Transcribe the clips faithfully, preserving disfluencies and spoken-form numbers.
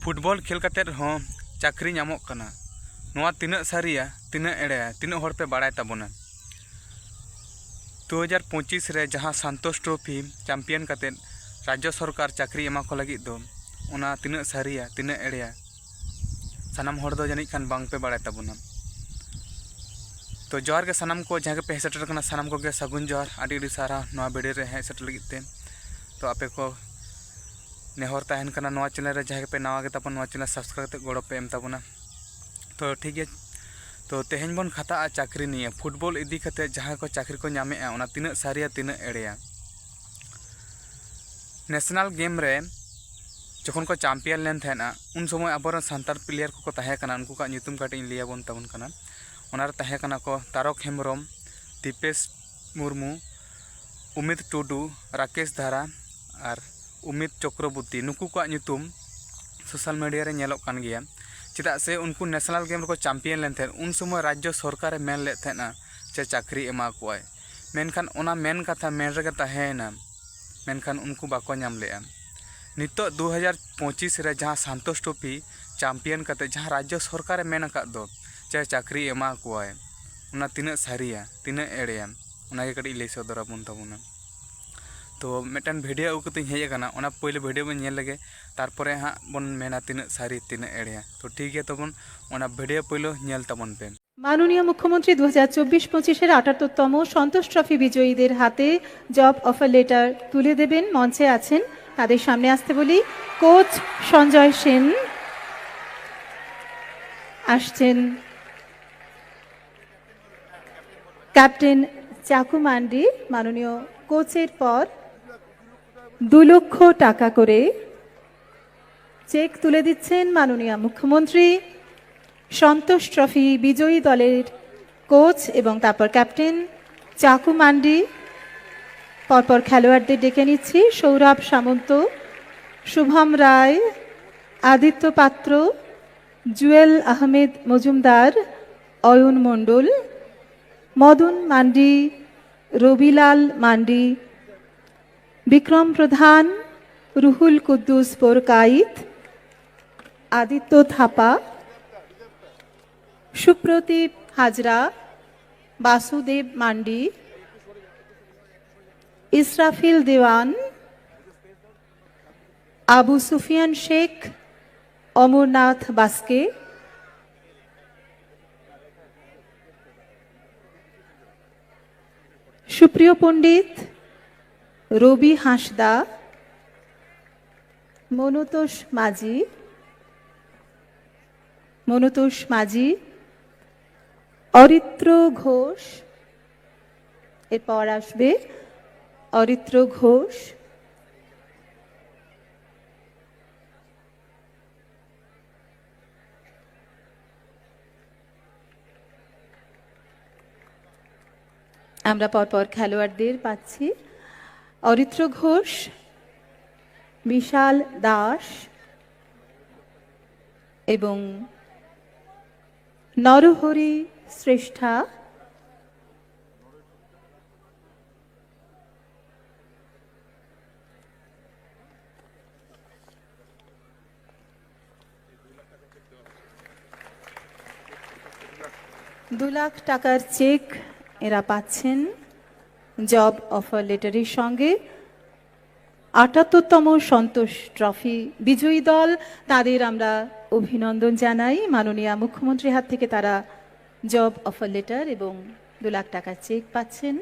Football ᱠᱷᱮᱞ ᱠᱟᱛᱮ ᱨᱮᱦᱚᱸ ᱪᱟᱹᱠᱨᱤ ᱧᱟᱢᱚᱜ ᱠᱟᱱᱟ᱾ ᱱᱚᱣᱟ ᱛᱤᱱᱟᱹᱜ ᱥᱟᱹᱨᱤᱭᱟ, ᱛᱤᱱᱟᱹᱜ ᱮᱲᱮᱭᱟ, ᱛᱤᱱᱟᱹᱜ ᱦᱚᱲ ᱯᱮ ᱵᱟᱲᱟᱭ ᱛᱟᱵᱚᱱᱟ? ᱫᱩ ᱦᱟᱡᱟᱨ ᱯᱚᱸᱪᱤᱥ ᱨᱮ ᱡᱟᱦᱟᱸ ᱥᱟᱱᱛᱳᱥ ᱴᱨᱚᱯᱷᱤ ᱪᱟᱢᱯᱤᱭᱟᱱ ᱠᱟᱛᱮ ᱨᱟᱡᱽᱡᱚ ᱥᱚᱨᱠᱟᱨ ᱪᱟᱹᱠᱨᱤ ᱮᱢᱟ ᱠᱚ ᱞᱟᱹᱜᱤᱫ ᱫᱚ, ᱚᱱᱟ ᱛᱤᱱᱟᱹᱜ ᱥᱟᱹᱨᱤᱭᱟ, ᱛᱤᱱᱟᱹᱜ ᱮᱲᱮᱭᱟ, ᱥᱟᱱᱟᱢ ᱦᱚᱲ ᱫᱚ ᱡᱟᱹᱱᱤᱡ ᱠᱷᱟᱱ ᱵᱟᱝ ᱯᱮ ᱵᱟᱲᱟᱭ ᱛᱟᱵᱚᱱᱟ᱾ ᱛᱚ ᱡᱚᱦᱟᱨ ᱜᱮ ᱥᱟᱱᱟᱢ ᱠᱚ, ᱡᱟᱦᱟᱸ ᱜᱮᱯᱮ ᱦᱮᱡ ᱥᱮᱴᱮᱨ ᱠᱟᱱᱟ, ᱥᱟᱱᱟᱢ ᱠᱚᱜᱮ ᱥᱟᱹᱜᱩᱱ ᱡᱚᱦᱟᱨ, ᱟᱹᱰᱤ ᱟᱹᱰᱤ ᱥᱟᱨᱦᱟᱣ ᱱᱚᱣᱟ ᱵᱷᱤᱰᱤᱭᱳ ᱨᱮ ᱦᱮᱡ ᱥᱮᱴᱮᱨ ᱞᱟᱹᱜᱤᱫ ᱛᱮ᱾ ᱛᱚ ᱟᱯᱮ ᱠᱚ ᱱᱮᱦᱚᱨ ᱛᱟᱦᱮᱱ ᱠᱟᱱᱟ, ᱱᱚᱣᱟ ᱪᱮᱱᱮᱞ ᱨᱮ ᱡᱟᱦᱟᱸᱭ ᱜᱮᱯᱮ ᱱᱟᱣᱟ ᱜᱮ ᱛᱟᱵᱚᱱ, ᱱᱚᱣᱟ ᱪᱮᱱᱮᱞ ᱥᱟᱵᱥᱠᱨᱟᱭᱤᱵ ᱠᱟᱛᱮ ᱜᱚᱲᱚ ᱯᱮ ᱮᱢ ᱛᱟᱵᱚᱱᱟ᱾ ᱛᱚ ᱴᱷᱤᱠ ᱜᱮᱭᱟ, ᱛᱚ ᱛᱮᱦᱮᱧ ᱵᱚᱱ ᱠᱷᱟᱛᱟᱜᱼᱟ ᱪᱟᱹᱠᱨᱤ ᱱᱤᱭᱮ᱾ ᱯᱷᱩᱴᱵᱚᱞ ᱤᱫᱤ ᱠᱟᱛᱮ ᱡᱟᱦᱟᱸ ᱠᱚ ᱪᱟᱹᱠᱨᱤ ᱠᱚ ᱧᱟᱢᱮᱜᱼᱟ, ᱚᱱᱟ ᱛᱤᱱᱟᱹᱜ ᱥᱟᱹᱨᱤᱭᱟ, ᱛᱤᱱᱟᱹᱜ ᱮᱲᱮᱭᱟ᱾ ᱱᱮᱥᱱᱟᱞ ᱜᱮᱢ ᱨᱮ ᱡᱚᱠᱷᱚᱱ ᱠᱚ ᱪᱟᱢᱯᱤᱭᱟᱱ ᱞᱮᱱ ᱛᱟᱦᱮᱱᱟ, ᱩᱱ ᱥᱚᱢᱚᱭ ᱟᱵᱚᱨᱮᱱ ᱥᱟᱱᱛᱟᱲ ᱯᱞᱮᱭᱟᱨ ᱠᱚᱠᱚ ᱛᱟᱦᱮᱸ ᱠᱟᱱᱟ, ᱩᱱᱠᱩ ᱠᱚᱣᱟᱜ ᱧᱩᱛᱩᱢ ᱠᱟᱹᱴᱤᱡ ᱤᱧ ᱞᱟᱹᱭ ᱟᱵᱚᱱ ᱛᱟᱵᱚᱱ ᱠᱟᱱᱟ᱾ ᱚᱱᱟᱨᱮ ᱛᱟᱦᱮᱸ ᱠᱟᱱᱟ ᱠᱚ ᱛᱟᱨᱚᱠ ᱦᱮᱢᱵᱨᱚᱢ, ᱫᱤᱯᱮᱥ ᱢᱩᱨᱢᱩ, ᱩᱢᱤᱛ ᱴᱩᱰᱩ, ᱨᱟᱠᱮᱥ ᱫᱷᱟᱨᱟ ᱟᱨ ᱩᱢᱤᱛ ᱪᱚᱠᱨᱚᱵᱚᱨᱛᱤ᱾ ᱱᱩᱠᱩ ᱠᱚᱣᱟᱜ ᱧᱩᱛᱩᱢ ᱥᱳᱥᱟᱞ ᱢᱤᱰᱤᱭᱟ ᱨᱮ ᱧᱮᱞᱚᱜ ᱠᱟᱱ ᱜᱮᱭᱟ, ᱪᱮᱫᱟᱜ ᱥᱮ ᱩᱱᱠᱩ ᱱᱮᱥᱱᱟᱞ ᱜᱮᱢ ᱨᱮᱠᱚ ᱪᱟᱢᱯᱤᱭᱟᱱ ᱞᱮᱱ ᱛᱟᱦᱮᱸᱫ᱾ ᱩᱱ ᱥᱚᱢᱚᱭ ᱨᱟᱡᱽᱡᱚ ᱥᱚᱨᱠᱟᱨᱮ ᱢᱮᱱ ᱞᱮᱫ ᱛᱟᱦᱮᱸᱫᱼᱟ ᱡᱮ ᱪᱟᱹᱠᱨᱤ ᱮᱢᱟ ᱠᱚᱣᱟᱭ, ᱢᱮᱱᱠᱷᱟᱱ ᱚᱱᱟ ᱢᱮᱱ ᱠᱟᱛᱷᱟ ᱢᱮᱱ ᱨᱮᱜᱮ ᱛᱟᱦᱮᱸᱭᱮᱱᱟ, ᱢᱮᱱᱠᱷᱟᱱ ᱩᱱᱠᱩ ᱵᱟᱠᱚ ᱧᱟᱢ ᱞᱮᱫᱼᱟ᱾ ᱱᱤᱛᱚᱜ ᱫᱩ ᱦᱟᱡᱟᱨ ᱯᱚᱸᱪᱤᱥ ᱨᱮ ᱡᱟᱦᱟᱸ ᱥᱟᱱᱛᱳᱥ ᱴᱨᱚᱯᱷᱤ ᱪᱟᱢᱯᱤᱭᱟᱱ ᱠᱟᱛᱮ ᱡᱟᱦᱟᱸ ᱨᱟᱡᱽᱡᱚ ᱥᱚᱨᱠᱟᱨᱮ ᱢᱮᱱ ᱟᱠᱟᱫ ᱫᱚ ᱡᱮ ᱪᱟᱹᱠᱨᱤ ᱮᱢᱟ ᱠᱚᱣᱟᱭ, ᱚᱱᱟ ᱛᱤᱱᱟᱹᱜ ᱥᱟᱹᱨᱤᱭᱟ, ᱛᱤᱱᱟᱹᱜ ᱮᱲᱮᱭᱟ, ᱚᱱᱟᱜᱮ ᱠᱟᱹᱴᱤᱡ ᱞᱟᱹᱭ ᱥᱚᱫᱚᱨ ᱟᱵᱚᱱ ᱛᱟᱵᱚᱱᱟ᱾ ᱛᱚ ᱢᱤᱫᱴᱟᱝ ᱵᱷᱤᱰᱤᱭᱳ ᱟᱹᱜᱩ ᱠᱟᱛᱮᱧ ᱦᱮᱡ ᱟᱠᱟᱱᱟ, ᱚᱱᱟ ᱯᱳᱭᱞᱳ ᱵᱷᱤᱰᱤᱭᱳ ᱵᱚᱱ ᱧᱮᱞ ᱞᱮᱜᱮ, ᱛᱟᱨᱯᱚᱨᱮ ᱦᱟᱸᱜ ᱵᱚᱱ ᱢᱮᱱᱟ ᱛᱤᱱᱟᱹᱜ ᱥᱟᱹᱨᱤ, ᱛᱤᱱᱟᱹᱜ ᱮᱲᱮᱭᱟ᱾ ᱛᱚ ᱴᱷᱤᱠ ᱜᱮᱭᱟ, ᱛᱟᱵᱚᱱ ᱚᱱᱟ ᱵᱷᱤᱰᱤᱭᱳ ᱯᱳᱭᱞᱳ ᱧᱮᱞ ᱛᱟᱵᱚᱱ ᱯᱮ᱾ মাননীয় মুখ্যমন্ত্রী দু হাজার চব্বিশ পঁচিশের আটাত্তরতম সন্তোষ ট্রফি বিজয়ীদের হাতে জব অফার লেটার তুলে দেবেন। মঞ্চে আছেন, তাদের সামনে আসতে বলি কোচ সঞ্জয় সেন, আসছেন ক্যাপ্টেন চাকু মান্ডি। মাননীয় কোচের পর দু লক্ষ টাকা করে চেক তুলে দিচ্ছেন মাননীয় মুখ্যমন্ত্রী। সন্তোষ ট্রফি বিজয়ী দলের কোচ এবং তারপর ক্যাপ্টেন চাকু মান্ডি। পরপর খেলোয়াড়দের ডেকে নিচ্ছি: সৌরভ সামন্ত, শুভম রায়, আদিত্য পাত্র, জুয়েল আহমেদ মজুমদার, অয়ন মণ্ডল, মদন মান্ডি, রবিলাল মান্ডি, বিক্রম প্রধান, রুহুল কুদ্দুস বোরকাইত, আদিত্য থাপা, সুপ্রদীপ হাজরা, বাসুদেব মান্ডি, ইসরাফিল দেওয়ান, আবু সুফিয়ান শেখ, অমরনাথ বাস্কে, সুপ্রিয় পণ্ডিত, রবি হাঁসদা, মনতোষ মাঝি, মনতোষ মাঝি, অরিত্র ঘোষ, এরপর আসবে অরিত্র ঘোষ। আমরা পরপর খেলোয়াড়দের পাচ্ছি, অরিত্র ঘোষ, বিশাল দাস এবং নরহরি শ্রেষ্ঠা। দু লাখ টাকার চেক এরা পাচ্ছেন জব অফার লেটারের সঙ্গে। আটাত্তরতম সন্তোষ ট্রফি বিজয়ী দল, তাদের আমরা অভিনন্দন জানাই। মাননীয় মুখ্যমন্ত্রীর হাত থেকে তারা জব অফার লেটার এবং দু লাখ টাকার চেক পাচ্ছেন।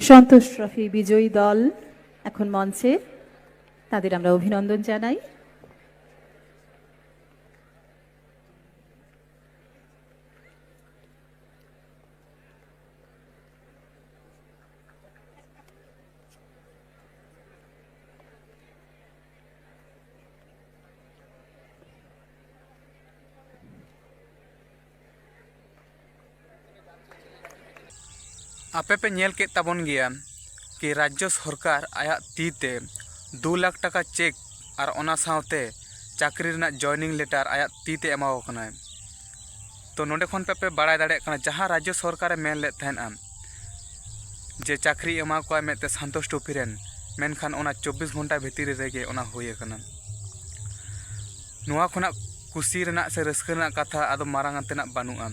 সন্তোষ ট্রফি বিজয়ী দল এখন মঞ্চে, তাদের আমরা অভিনন্দন জানাই। ᱟᱯᱮ ᱯᱮ ᱧᱮᱞ ᱠᱮᱫ ᱛᱟᱵᱚᱱ ᱜᱮᱭᱟ ᱠᱤ ᱨᱟᱡᱽᱡᱚ ᱥᱚᱨᱠᱟᱨ ᱟᱭᱟᱜ ᱛᱤ ᱛᱮ ᱫᱩ ᱞᱟᱠᱷ ᱴᱟᱠᱟ ᱪᱮᱠ ᱟᱨ ᱚᱱᱟ ᱥᱟᱶᱛᱮ ᱪᱟᱹᱠᱨᱤ ᱨᱮᱱᱟᱜ ᱡᱚᱭᱱᱤᱝ ᱞᱮᱴᱟᱨ ᱟᱭᱟᱜ ᱛᱤ ᱛᱮ ᱮᱢᱟᱣ ᱠᱟᱱᱟᱭ᱾ ᱛᱚ ᱱᱚᱸᱰᱮ ᱠᱷᱚᱱ ᱯᱮ, ᱯᱮ ᱵᱟᱲᱟᱭ ᱫᱟᱲᱮᱭᱟᱜ ᱠᱟᱱᱟ, ᱡᱟᱦᱟᱸ ᱨᱟᱡᱽᱡᱚ ᱥᱚᱨᱠᱟᱨᱮ ᱢᱮᱱ ᱞᱮᱫ ᱛᱟᱦᱮᱱᱟ ᱡᱮ ᱪᱟᱹᱠᱨᱤ ᱮᱢᱟ ᱠᱚᱣᱟᱭ ᱢᱮᱱᱛᱮ ᱥᱟᱱᱛᱳᱥ ᱴᱨᱚᱯᱷᱤ ᱨᱮᱱ, ᱢᱮᱱᱠᱷᱟᱱ ᱚᱱᱟ ᱪᱚᱵᱵᱤᱥ ᱜᱷᱚᱱᱴᱟ ᱵᱷᱤᱛᱤᱨ ᱨᱮᱜᱮ ᱚᱱᱟ ᱦᱩᱭ ᱟᱠᱟᱱᱟ᱾ ᱱᱚᱣᱟ ᱠᱷᱚᱱᱟᱜ ᱠᱩᱥᱤ ᱨᱮᱱᱟᱜ ᱥᱮ ᱨᱟᱹᱥᱠᱟᱹ ᱨᱮᱱᱟᱜ ᱠᱟᱛᱷᱟ ᱟᱫᱚ ᱢᱟᱨᱟᱝ ᱟᱱᱛᱮᱱᱟᱜ ᱵᱟᱹᱱᱩᱜᱼᱟ᱾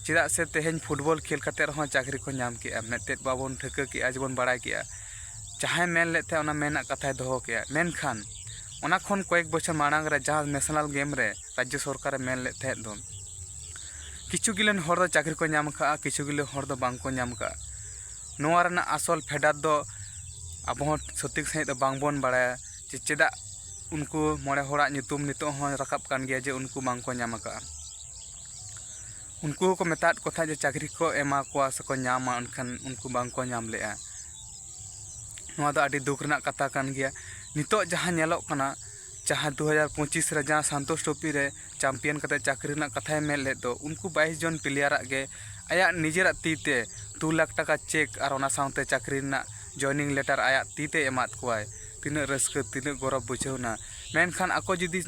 ᱪᱮᱫᱟᱜ ᱥᱮ ᱛᱮᱦᱮᱧ ᱯᱷᱩᱴᱵᱚᱞ ᱠᱷᱮᱞ ᱠᱟᱛᱮ ᱨᱮᱦᱚᱸ ᱪᱟᱹᱠᱨᱤ ᱠᱚ ᱧᱟᱢ ᱠᱮᱜᱼᱟ, ᱢᱮᱫ ᱛᱮᱫ ᱵᱟᱵᱚᱱ ᱴᱷᱟᱹᱣᱠᱟᱹ ᱠᱮᱜᱼᱟ, ᱡᱮᱵᱚᱱ ᱵᱟᱲᱟᱭ ᱠᱮᱜᱼᱟ᱾ ᱡᱟᱦᱟᱸᱭ ᱢᱮᱱ ᱞᱮᱫ ᱛᱟᱦᱮᱸᱫ ᱚᱱᱟ ᱢᱮᱱᱟᱜ ᱠᱟᱛᱷᱟᱭ ᱫᱚᱦᱚ ᱠᱮᱜᱼᱟ, ᱢᱮᱱᱠᱷᱟᱱ ᱚᱱᱟ ᱠᱷᱚᱱ ᱠᱚᱭᱮᱠ ᱵᱚᱪᱷᱚᱨ ᱢᱟᱲᱟᱝ ᱨᱮ ᱡᱟᱦᱟᱸ ᱱᱮᱥᱱᱟᱞ ᱜᱮᱢ ᱨᱮ ᱨᱟᱡᱽᱡᱚ ᱥᱚᱨᱠᱟᱨᱮ ᱢᱮᱱ ᱞᱮᱫ ᱛᱟᱦᱮᱸᱫ ᱫᱚ, ᱠᱤᱪᱷᱩ ᱜᱤᱞᱟᱹᱱ ᱦᱚᱲ ᱫᱚ ᱪᱟᱹᱠᱨᱤ ᱠᱚ ᱧᱟᱢ ᱟᱠᱟᱫᱼᱟ, ᱠᱤᱪᱷᱩ ᱜᱤᱞᱟᱹᱱ ᱦᱚᱲ ᱫᱚ ᱵᱟᱝ ᱠᱚ ᱧᱟᱢ ᱟᱠᱟᱫᱼᱟ᱾ ᱱᱚᱣᱟ ᱨᱮᱱᱟᱜ ᱟᱥᱚᱞ ᱯᱷᱮᱰᱟᱛ ᱫᱚ ᱟᱵᱚ ᱦᱚᱸ ᱥᱚᱴᱷᱤᱠ ᱥᱟᱺᱦᱤᱡ ᱫᱚ ᱵᱟᱝ ᱵᱚᱱ ᱵᱟᱲᱟᱭᱟ ᱡᱮ ᱪᱮᱫᱟᱜ ᱩᱱᱠᱩ ᱢᱚᱬᱮ ᱦᱚᱲᱟᱜ ᱧᱩᱛᱩᱢ ᱱᱤᱛᱚᱜ ᱦᱚᱸ ᱨᱟᱠᱟᱵ ᱠᱟᱱ ᱜᱮᱭᱟ ᱡᱮ ᱩᱱᱠᱩ ᱵᱟᱝ ᱠᱚ ᱧᱟᱢ ᱟᱠᱟᱫᱼᱟ᱾ ᱩᱱᱠᱩ ᱦᱚᱸᱠᱚ ᱢᱮᱛᱟᱫ ᱠᱚ ᱛᱟᱦᱮᱸᱫ ᱡᱮ ᱪᱟᱹᱠᱨᱤ ᱠᱚ ᱮᱢᱟ ᱠᱚᱣᱟ ᱥᱮᱠᱚ ᱧᱟᱢᱟ, ᱮᱱᱠᱷᱟᱱ ᱩᱱᱠᱩ ᱵᱟᱝ ᱠᱚ ᱧᱟᱢ ᱞᱮᱫᱼᱟ᱾ ᱱᱚᱣᱟ ᱫᱚ ᱟᱹᱰᱤ ᱫᱩᱠ ᱨᱮᱱᱟᱜ ᱠᱟᱛᱷᱟ ᱠᱟᱱ ᱜᱮᱭᱟ᱾ ᱱᱤᱛᱚᱜ ᱡᱟᱦᱟᱸ ᱧᱮᱞᱚᱜ ᱠᱟᱱᱟ, ᱡᱟᱦᱟᱸ ᱫᱩ ᱦᱟᱡᱟᱨ ᱯᱚᱸᱪᱤᱥ ᱨᱮ ᱡᱟᱦᱟᱸ ᱥᱟᱱᱛᱳᱥ ᱴᱨᱚᱯᱷᱤ ᱨᱮ ᱪᱟᱢᱯᱤᱭᱟᱱ ᱠᱟᱛᱮ ᱪᱟᱹᱠᱨᱤ ᱨᱮᱱᱟᱜ ᱠᱟᱛᱷᱟᱭ ᱢᱮᱱ ᱞᱮᱫ ᱫᱚ, ᱩᱱᱠᱩ ᱵᱟᱭᱤᱥ ᱡᱚᱱ ᱯᱞᱮᱭᱟᱨᱟᱜ ᱜᱮ ᱟᱭᱟᱜ ᱱᱤᱡᱮᱨᱟᱜ ᱛᱤ ᱛᱮ ᱫᱩ ᱞᱟᱠᱷ ᱴᱟᱠᱟ ᱪᱮᱠ ᱟᱨ ᱚᱱᱟ ᱥᱟᱶᱛᱮ ᱪᱟᱹᱠᱨᱤ ᱨᱮᱱᱟᱜ ᱡᱚᱭᱱᱤᱝ ᱞᱮᱴᱟᱨ ᱟᱭᱟᱜ ᱛᱤ ᱛᱮ ᱮᱢᱟᱫ ᱠᱚᱣᱟᱭ᱾ ᱛᱤᱱᱟᱹᱜ ᱨᱟᱹᱥᱠᱟᱹ, ᱛᱤᱱᱟᱹᱜ ᱜᱚᱨᱚᱵᱽ ᱵᱩᱡᱷᱟᱹᱣ ᱮᱱᱟ᱾ ᱢᱮᱱᱠᱷᱟᱱ ᱟᱠᱚ ᱡᱩᱫᱤ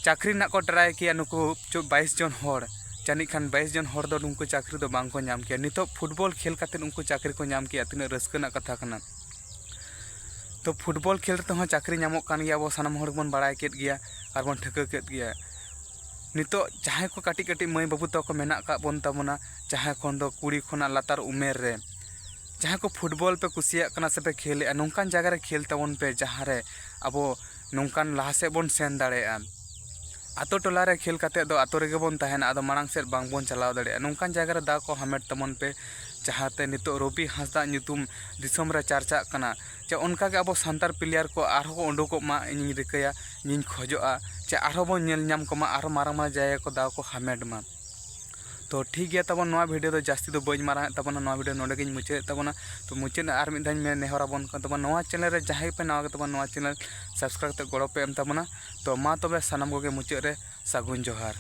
ᱪᱟᱹᱠᱨᱤ ᱨᱮᱱᱟᱜ ᱠᱚ ᱴᱨᱟᱭ ᱠᱮᱭᱟ, ᱱᱩᱠᱩ ᱪᱚ ᱵᱟᱭᱤᱥ ᱡᱚᱱ ᱦᱚᱲ, ᱡᱟᱹᱱᱤᱡ ᱠᱷᱟᱱ ᱵᱟᱭᱤᱥ ᱡᱚᱱ ᱦᱚᱲ ᱫᱚ ᱱᱩᱠᱩ ᱪᱟᱹᱠᱨᱤ ᱫᱚ ᱵᱟᱝ ᱠᱚ ᱧᱟᱢ ᱠᱮᱭᱟ᱾ ᱱᱤᱛᱚᱜ ᱯᱷᱩᱴᱵᱚᱞ ᱠᱷᱮᱞ ᱠᱟᱛᱮ ᱩᱱᱠᱩ ᱪᱟᱹᱠᱨᱤ ᱠᱚ ᱧᱟᱢ ᱠᱮᱭᱟ, ᱛᱤᱱᱟᱹᱜ ᱨᱟᱹᱥᱠᱟᱹ ᱨᱮᱱᱟᱜ ᱠᱟᱛᱷᱟ ᱠᱟᱱᱟ᱾ ᱛᱚ ᱯᱷᱩᱴᱵᱚᱞ ᱠᱷᱮᱞ ᱨᱮᱦᱚᱸ ᱪᱟᱹᱠᱨᱤ ᱧᱟᱢᱚᱜ ᱠᱟᱱ ᱜᱮᱭᱟ, ᱟᱵᱚ ᱥᱟᱱᱟᱢ ᱦᱚᱲ ᱜᱮᱵᱚᱱ ᱵᱟᱲᱟᱭ ᱠᱮᱫ ᱜᱮᱭᱟ ᱟᱨ ᱵᱚᱱ ᱴᱷᱟᱹᱣᱠᱟᱹ ᱠᱮᱫ ᱜᱮᱭᱟ᱾ ᱱᱤᱛᱚᱜ ᱡᱟᱦᱟᱸᱭ ᱠᱚ ᱠᱟᱹᱴᱤᱡ ᱠᱟᱹᱴᱤᱡ ᱢᱟᱹᱭ ᱵᱟᱹᱵᱩ ᱛᱟᱠᱚ ᱢᱮᱱᱟᱜ ᱟᱠᱟᱫ ᱵᱚᱱ ᱛᱟᱵᱚᱱᱟ, ᱡᱟᱦᱟᱸᱭ ᱠᱷᱚᱱ ᱫᱚ ᱠᱩᱲᱤ ᱠᱷᱚᱱᱟᱜ ᱞᱟᱛᱟᱨ ᱩᱢᱮᱨ ᱨᱮ, ᱡᱟᱦᱟᱸᱭ ᱠᱚ ᱯᱷᱩᱴᱵᱚᱞ ᱯᱮ ᱠᱩᱥᱤᱭᱟᱜ ᱠᱟᱱᱟ ᱥᱮᱯᱮ ᱠᱷᱮᱞᱮᱜᱼᱟ, ᱱᱚᱝᱠᱟᱱ ᱡᱟᱭᱜᱟ ᱨᱮ ᱠᱷᱮᱞ ᱛᱟᱵᱚᱱ ᱯᱮ, ᱡᱟᱦᱟᱸ ᱨᱮ ᱟᱵᱚ ᱱᱚᱝᱠᱟᱱ ᱞᱟᱦᱟ ᱥᱮᱫ ᱵᱚᱱ ᱥᱮᱱ ᱫᱟᱲᱮᱭᱟᱜᱼᱟ᱾ ᱟᱛᱳ ᱴᱚᱞᱟ ᱨᱮ ᱠᱷᱮᱞ ᱠᱟᱛᱮ ᱫᱚ ᱟᱛᱳ ᱨᱮᱜᱮ ᱵᱚᱱ ᱛᱟᱦᱮᱱᱟ, ᱟᱫᱚ ᱢᱟᱲᱟᱝ ᱥᱮᱫ ᱵᱟᱝ ᱵᱚᱱ ᱪᱟᱞᱟᱣ ᱫᱟᱲᱮᱭᱟᱜᱼᱟ᱾ ᱱᱚᱝᱠᱟᱱ ᱡᱟᱭᱜᱟ ᱨᱮ ᱫᱟᱣ ᱠᱚ ᱦᱟᱢᱮᱴ ᱛᱟᱵᱚᱱ ᱯᱮ, ᱡᱟᱦᱟᱸᱛᱮ ᱱᱤᱛᱚᱜ ᱨᱚᱵᱤ ᱦᱟᱸᱥᱫᱟᱜ ᱧᱩᱛᱩᱢ ᱫᱤᱥᱚᱢ ᱨᱮ ᱪᱟᱨᱪᱟᱜ ᱠᱟᱱᱟ᱾ ᱡᱮ ᱚᱱᱠᱟ ᱜᱮ ᱟᱵᱚ ᱥᱟᱱᱛᱟᱲ ᱯᱞᱮᱭᱟᱨ ᱠᱚ ᱟᱨᱦᱚᱸ ᱠᱚ ᱩᱰᱩᱠᱚᱜ ᱢᱟ, ᱤᱧᱤᱧ ᱨᱤᱠᱟᱹᱭᱟ, ᱤᱧᱤᱧ ᱠᱷᱚᱡᱚᱜᱼᱟ ᱡᱮ ᱟᱨᱦᱚᱸ ᱵᱚᱱ ᱧᱮᱞ ᱧᱟᱢ ᱠᱚᱢᱟ, ᱟᱨᱦᱚᱸ ᱢᱟᱨᱟᱝ ᱢᱟᱨᱟᱝ ᱡᱟᱭᱜᱟ ᱠᱚ ᱫᱟᱣ ᱠᱚ ᱦᱟᱢᱮᱴ ᱢᱟ᱾ ᱛᱚ ᱴᱷᱤᱠ ᱜᱮᱭᱟ ᱛᱟᱵᱚᱱ, ᱱᱚᱣᱟ ᱵᱷᱤᱰᱤᱭᱳ ᱫᱚ ᱡᱟᱹᱥᱛᱤ ᱫᱚ ᱵᱟᱹᱧ ᱢᱟᱨᱟᱝ ᱮᱫ ᱛᱟᱵᱚᱱᱟ᱾ ᱱᱚᱣᱟ ᱵᱷᱤᱰᱤᱭᱳ ᱱᱚᱰᱮ ᱜᱤᱧ ᱢᱩᱪᱟᱹᱫ ᱮᱫ ᱛᱟᱵᱚᱱᱟ᱾ ᱛᱚ ᱢᱩᱪᱟᱹᱫ ᱨᱮ ᱟᱨ ᱢᱤᱫ ᱫᱷᱟᱣ ᱤᱧ ᱢᱮᱱ ᱱᱮᱦᱚᱨ ᱟᱵᱚᱱ ᱠᱟᱱ ᱛᱟᱵᱚᱱᱟ, ᱱᱚᱣᱟ ᱪᱮᱱᱮᱞ ᱨᱮ ᱡᱟᱦᱟᱸᱭ ᱯᱮ ᱱᱟᱣᱟ ᱜᱮ ᱛᱟᱵᱚᱱᱟ, ᱱᱚᱣᱟ ᱪᱮᱱᱮᱞ ᱥᱟᱵᱥᱠᱨᱟᱭᱤᱵ ᱛᱮ ᱜᱚᱲᱚ ᱯᱮ ᱮᱢ ᱛᱟᱵᱚᱱᱟ᱾ ᱛᱚ ᱢᱟ ᱛᱚᱵᱮ ᱥᱟᱱᱟᱢ ᱠᱚᱜᱮ ᱢᱩᱪᱟᱹᱫ ᱨᱮ ᱥᱟᱹᱜᱩᱱ ᱡᱚᱦᱟᱨ᱾